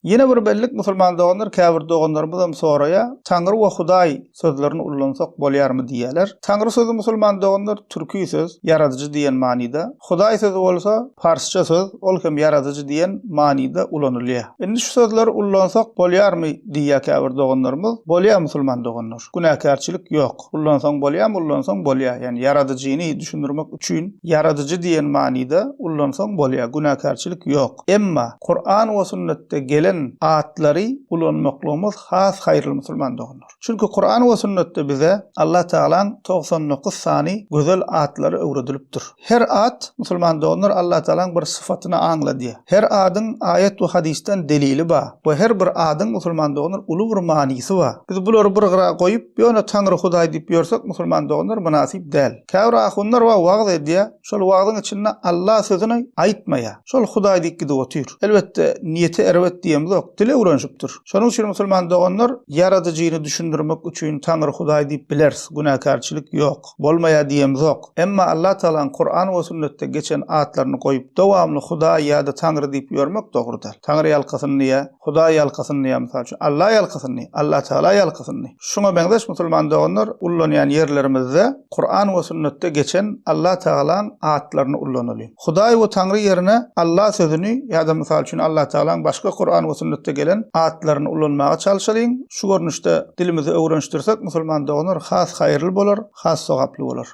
Ýene bir bellik musulman doganlar käbir doganlarymyzam soraýar, Taňry we Hudaý sözlerini ullansak bolýarmy diýýärler. Taňry sözi musulman doganlar türki söz, ýaradyjy diýen manyda. Hudaý sözi bolsa parsça söz, ol hem ýaradyjy diýen manyda ulanylýar. Indi şu sözleri ullansak bolýarmy diýýär käbir doganlarymyz. Bolýar musulman doganlar. Günäkärçilik ýok. Ullansaň bolýarmy, ullansaň bolýar. Ýagny ýaradyjyny düşündirmek üçin ýaradyjy diýen manyda ullansaň bolýar. Günäkärçilik ýok. Emma Kuran we sünnetde gelen atlary ulanmaklygymyz has haýyrly musulman doganlar. Çünki Kuran we sünnetde bize Allah Tagalaň 99 sany gözel atlary öwredilipdir. Her at, musulman doganlar, Allah Tagalaň bir syfatyny aňladýar. Her adyň aýat we hadysdan delili bar we her bir adyň, musulman doganlar, uly bir manysy bar. Biz bulary bir gyra goýup, ýöne Taňry Hudaý diýip ýörsek, musulman doganlar, mynasyp däl. Käbir ahunlar bar, wagyz edýär, şol wagzyň içinde Allah sözüni aýtmaýar. Şol Hudaý diýip gidip otyr. Elbetde, niýeti erbet diýemzok, dil öwrenişipdir. Şonuň üçin musulman doganlar, Ýaradyjyny düşündirmek üçin Taňry Hudaý diýip bileris, günäkärçilik ýok. Bolmaýar diýemzok. Emma Allah Tagalaň Kuran we sünnetde geçen atlaryny goýup dowamly Hudaý ýa-da Taňry diýip ýörmek dogry däl. Taňry ýalkasyn diýýär, Hudaý ýalkasyn diýýär mysal üçin. Allah ýalkasyn diý, Allah Tagala ýalkasyn diý. Şuňa meňzeş musulman doganlar ullanýan ýerlerimizde Kuran we sünnetde geçen Allah Tagalaň atlaryny ullanalyň. Hudaý we Taňry ýerine Allah sözüni ýa-da mysal üçin Allah Tagalaň başga Kuran we sünnetde gelen atlaryny ulanmaga çalşalyň. Şu görnüşde dilimizi öwrenişdirsek musulman doganlar has haýyrly bolar, has sogaply bolar.